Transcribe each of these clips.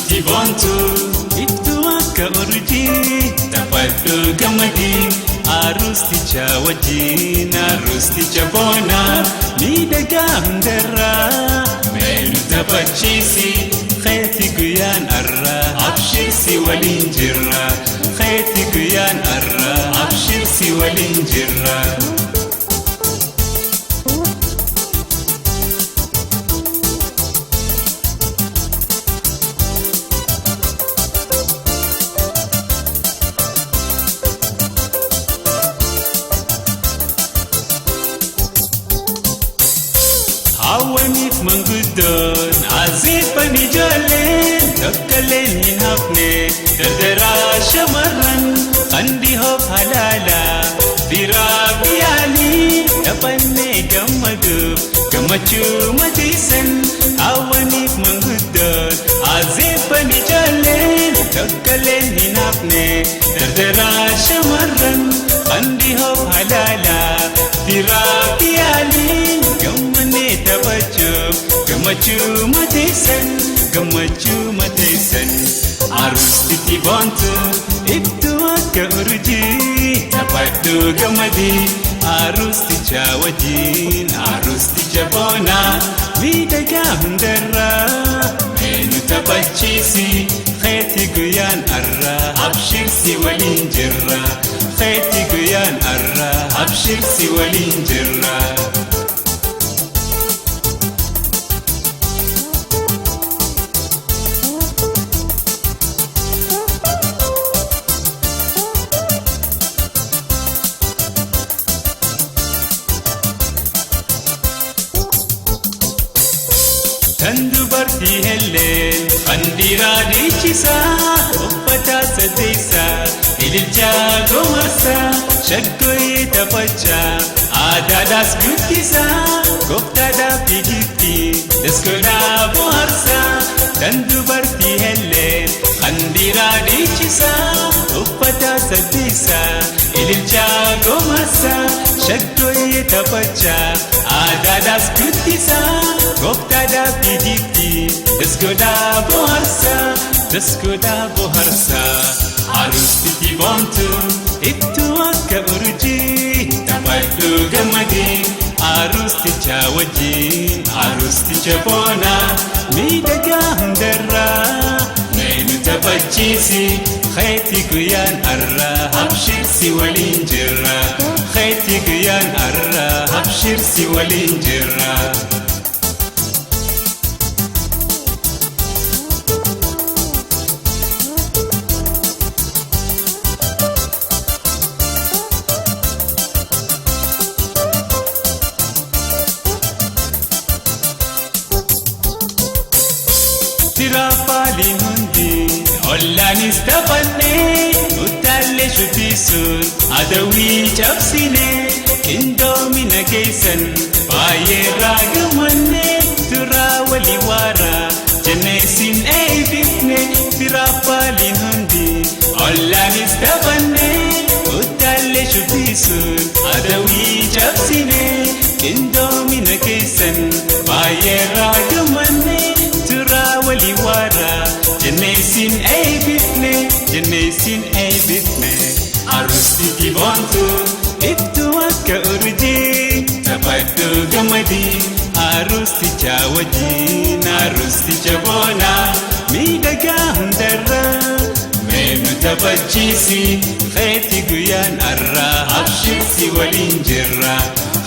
Aruustitti boontu iftuu akka urjii taphadhu gammadii aruusticha wajjin aruusticha boona miidhagaa hundarraa meelu taphachiisi keeti guyyaan arraa abshirsi waliin jirra keeti guyyaan arraa abshirsi waliin jirra. Hawwaniif manguddoon azeeffan ijoolleen tokkolleen hin hafne dardaraa shamarran qandihoof halaalaa biraa biyaalii taphannee gammaduuf gammachuu matiisan hawwaniif manguddoon azeeffan ijoolleen tokkolleen hin hafne dardaraa shamarran qandihoof halaalaa biraa biyaalii gammanee taphachuuf gammachuu mateessan gammachuu mateessan aruustitti boontu iftuu akka urjii taphadhu gammadii aruusticha wajjin aruusticha boona miidhagaa hundarraa meenu taphachiisi keeti guyyaan arraa abshirsi waliin jirra keeti guyyaan arraa abshirsi waliin jirra. Kan dubartii helleen kan dhiiraa dhiichisaa uffata saddeessaa ililchaa gomarsaa shaggooyyee taphachaa aadaadhaas guddisaa gooftaadhaaf fiigifti daskoodhaa bohaarsaa kan dubartii helleen kan dhiiraa dhiichisaa uffata saddeessaa ililchaa gomarsaa shaggooyyee taphachaa aadaadhaas guddisaa gooftaadhaaf fiigifti daskoodhaa bohaarsaa daskoodhaa bohaarsaa aruustitti boontu iftuu akka urjii taphadhu gammadii aruusticha wajjin aruusticha boona miidhagaa hundarraa meenu taphachiisi keeti guyyaan arraa abshirsi waliin jirra keeti guyyaan arraa abshirsi waliin jirra. Tiraafaaliin hundi ollaanis taphannee utaallee shubbisuun adawii cabsine qindoomina keessan baay'ee raagamannee turaa walii waaraa jennee sin eebbifne tiraafaaliin hundi ollaanis taphannee utaallee shubbisuun adawii cabsine qindoomina keessan baay'ee raagamannee turaa walii waaraa jennee sin eebbifne jennee sin eebbifne aruustitti boontu iftuu akka urjii taphadhu gammadii aruusticha wajjin aruusticha boona miidhagaa hundarraa meenu taphachiisi keeti guyyaan arraa abshirsi waliin jirra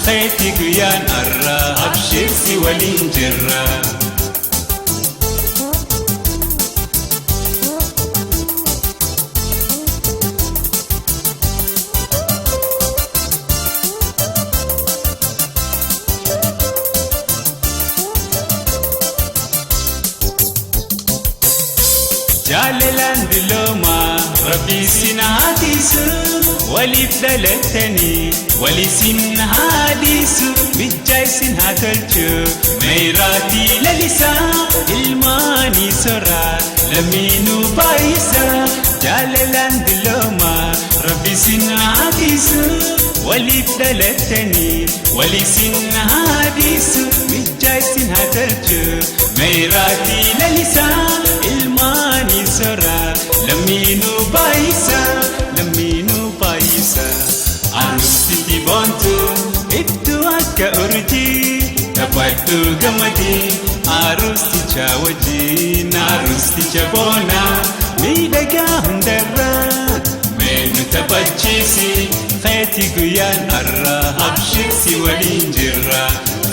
keeti guyyaan arraa abshirsi waliin jirra. Jaalalaan dulloomaa rabbi sin haatisu waliif dhalattanii walii sin haadhisu mijjaa isin haa tolchu meeraatii lalisaa ilmaanii soraa lammiinuu baay'isaa jaalalaan dulloomaa rabbi sin haatisu waliif dhalattanii walii sin haadhisu mijjaa isin haa tolchu meeraatii lalisaa ilmaanii. Urjii taphadhu gammadii aruusticha wajjin aruusticha boonaa miidhagaa hundarraa mee nu taphachiisi keeti guyyaan har'a abshirsi waliin jirra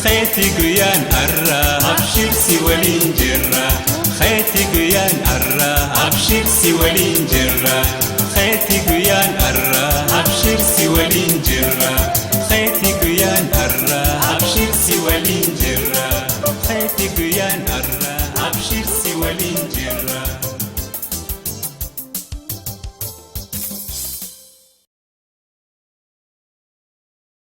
keeti guyyaan har'a abshirsi waliin jirra keeti guyyaan har'a abshirsi waliin jirra keeti guyyaan har'a abshirsi waliin jirra.